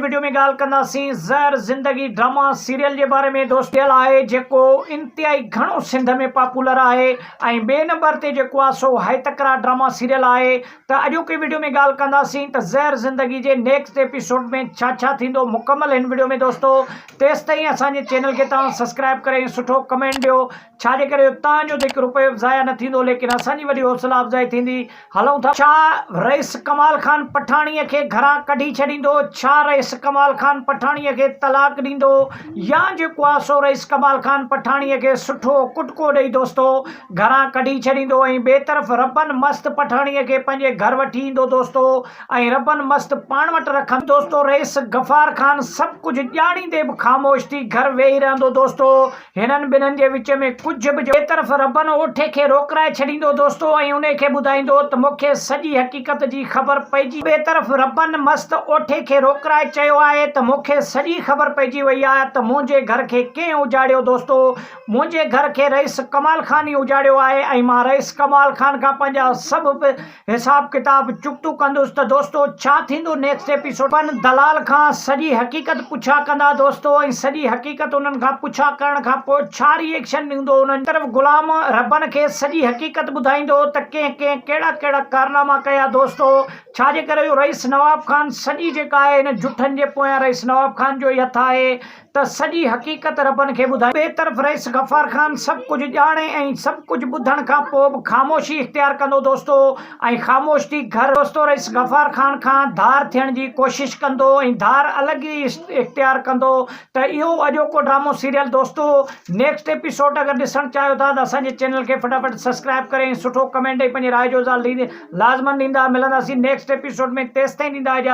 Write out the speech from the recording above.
Video ۾ ڳالهه ڪنداسين زهر زندگي ڊراما سيريل جي باري ۾ دوستو سيريل آهي جيڪو انتهائي گهڻو سنڌ ۾ پاپولر آهي ۽ ٻئي نمبر تي جيڪو آهي سو هائي تڪرار ڊراما سيريل آهي ته اڄوڪي وڊيو ۾ ڳالهه ڪنداسين ته زهر زندگي جي نيڪسٽ ايپيسوڊ ۾ ڇا ڇا ٿيندو مڪمل هن وڊيو ۾ دوستو تيستائين اسان جي چينل کي توهان سبسڪرائب ڪري ۽ سٺو ڪمينٽ ڏيو ڇا جي ڪري جو توهان جو ته هڪ روپيو به ضايع نه ٿيندو ليڪن اسان جي وڏي حوصلا افزائي ٿيندي. هلون ٿا. ڇا رئيس ڪمال خان پٺاڻيء کي گهران ڪڍي ڇڏيندو؟ ڇا رئيس ڪمال خان پٺاڻيء کي طلاق ڏيندو؟ يا جيڪو آ سو رئيس ڪمال خان پٺاڻيء کي سٺو ڪٽڪو ڏئي دوستو گهران ڪڍي ڇڏيندو ۽ ٻئي طرف ربن مست پٺاڻيء کي پنهنجي گهر وٺي ايندو دوستو ۽ ربن مست پاڻ وٽ رکندو. دوستو رئيس غفار خان سڀ ڪجهه ڄاڻيندي به خاموش ٿي گهر ويهي رهندو دوستو. هنن ٻنهن جي وچ ۾ ڪجهه به ٻئي طرف ربن اوٺي کي روڪرائي ڇڏيندو دوستو ۽ انهي کي ٻڌائيندو ته مون کي سڄي حقيقت جي خبر پئجي ٻئي طرف ربن مست اوٺي کي روڪرائي چيو آهي ته مون کي سڄي خبر پئجي وئي آهي ته منهنجي گهر کي ڪنهن اجاڙيو دوستو منهنجي گهر کي رئيس ڪمال خان ئي اجاڙيو آهي ۽ مان رئيس ڪمال خان کان پنهنجا سڀ حساب ڪتاب چڪتو ڪندس ته دوستو ڇا ٿيندو نيڪسٽ ايپيسوڊ پن دلال کان سڄي حقيقت پڇا ڪندا دوستو ۽ سڄي حقيقت انهن کان پڇا ڪرڻ کان پوء ڇا ري ايڪشن ڏيندو انهن طرف غلام ربن کي سڄي حقيقت ٻڌائيندو ته ڪنهن ڪنهن ڪهڙا ڪهڙا ڪارناما ڪيا دوستو ڇا جي ڪري جو رئيس نواب خان سڄي جيڪا آهي هن جٺن جي پويان رئيس نواب خان جو ئي هٿ آهي ته سڄي حقيقت ربن کي ٻڌائي. ٻئي طرف رئيس غفار خان سڀ ڪجهه ڄاڻي ۽ سڀ ڪجهه ٻڌڻ کان پوء به خاموشي اختيار ڪندو دوستو ۽ خاموش ٿي گهر دوستو رئيس غفار خان کان ڌار ٿيڻ جي ڪوشش ڪندو ۽ ڌار الڳ ئي اختيار ڪندو ته اهو اڄوڪو ڊرامو سيريل دوستو نيڪسٽ ايپيسوڊ اگر ڏسڻ چاهيو ٿا ته اسان جي چينل کي فٽافٽ سبسڪرائب ڪري ۽ سٺو ڪمينٽ ۽ پنهنجي راء جو اظهار لازمن ڏيندا ملنداسين نيڪسٽ ايپيسوڊ ۾ تيستائين ڏيندا اجازت.